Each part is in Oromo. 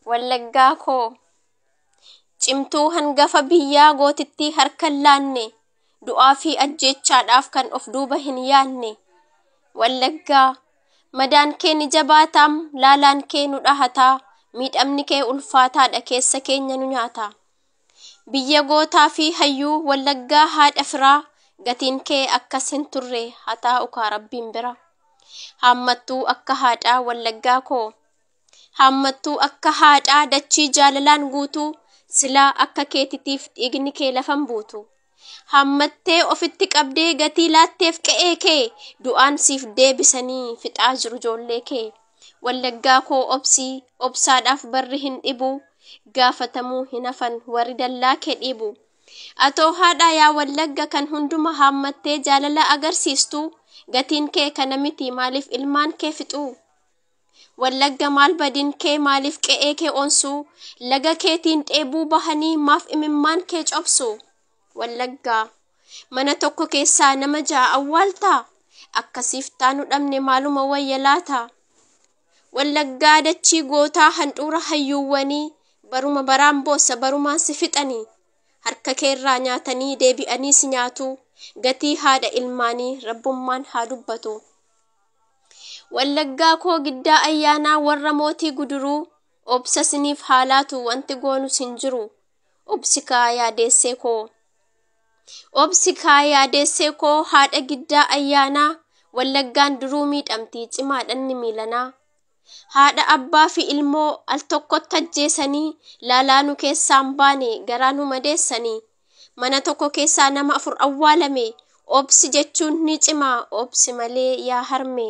Wallaggaa koo cimtuu hangafa biyyaa gootittii harka hin laanne, du'aa fi ajjeechaadhaaf kan of duuba hin yaanne. Wallaggaa madaan kee ni jabaataam, laalaan kee nu dhahataa, miidhamni kee ulfaataadha keessa keenya nu nyaata. Biyya gootaa fi hayyuu Wallaggaa haadha firaa, gatiin kee akkas hin turre haa taa'u kaa Rabbiin bira. Haammattuu akka haadhaa Wallaggaa koo. Haammattuu akka haadhaa dachii jaalalaan guutuu, silaa akka keetitiif dhiigni kee lafan buutu. Haammattee ofitti qabdee gatii laatteef qe'ee kee, du'aan siif deebisanii fixaa jiru ijoollee kee. Wallaggaa koo obsii, obsaadhaaf barri hin dhibu, gaafatamuu hin hafan warri dallaa kee dhiibu. Atoo haadhaa yaa Wallagga kan hunduma haammattee jaalala agarsiistu, gatiin kee kana miti maaliif ilmaan kee fixuu? Wallagga maal badin kee maaliif qe'ee kee onsuu? Laga keetiin dheebuu bahanii maaf imimmaan kee cobsu? Wallaggaa mana tokko keessaa nama ja'a awwaaltaa? Akkasiif taanu dhabne maaluma wayya laata? Wallaggaa dachii gootaa handhuura hayyuuwwanii, baruma baraan boossa barumaan si fixanii. Harka keerraa nyaatanii deebi'anii si nyaatu, gatii haadha ilmaanii rabbummaan haa dubbatu. Wallaggaa koo giddaa ayyaanaa warra mootii guduruu, obsa siniif haa laatu wanti goonus hin jiru. Obsi kaa yaadeessee koo. Obsi kaa yaadeessee koo haadha giddaa ayyaanaa, Wallaggaan duruu miidhamtii cimaadhanni miilanaa. Haadha abbaa fi ilmoo al tokkotti ajjeesanii, laalaa nu keessaan baane garaa nu madeessanii. Mana tokko keessaa nama afur awwaalame, obsi jechuun ni cimaa obsi malee yaa harme.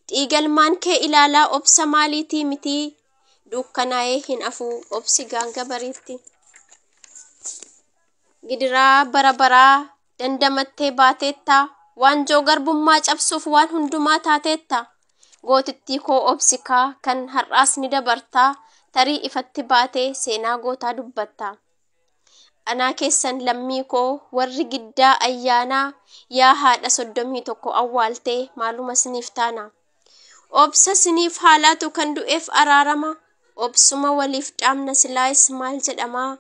Dhiigalmaan kee ilaalaa obsa maaliitii mitii, dukkanaa'ee hin afuu obsi gaanga bariitti. Gidiraa bara baraa dandamattee baateetta, waanjoo garbummaa cabsuuf waan hundumaa taateetta. Gootittii koo obsi kaa kan har'aas ni dabartaa, tarii ifatti baatee seenaa gootaa dubbatta. Anaa keessan lammii koo warri giddaa ayyaanaa, yaa haadha 31 awwaaltee maaluma siniif taana. Obsa siniif haa laatu kan du'eef araarama, obsuma waliif dhaamna silaayis maal jedhamaa.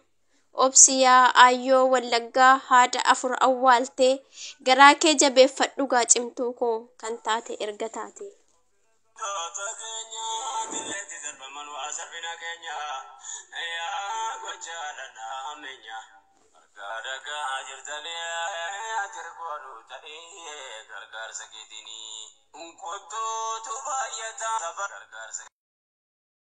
Obsi yaa aayyoo Wallaggaa haadha afur awwaaltee, garaa kee jabeeffadhu gaa cimtuu koo kan taate erga taate. Toota keenya dilleetti darbaman waa sarbina keenya yaa gochaa dhandhaamenya argaa dhagaa jirtanii ati ta'ee gargaarsa keetinii. Kottuutu baay'ata gargaarsa.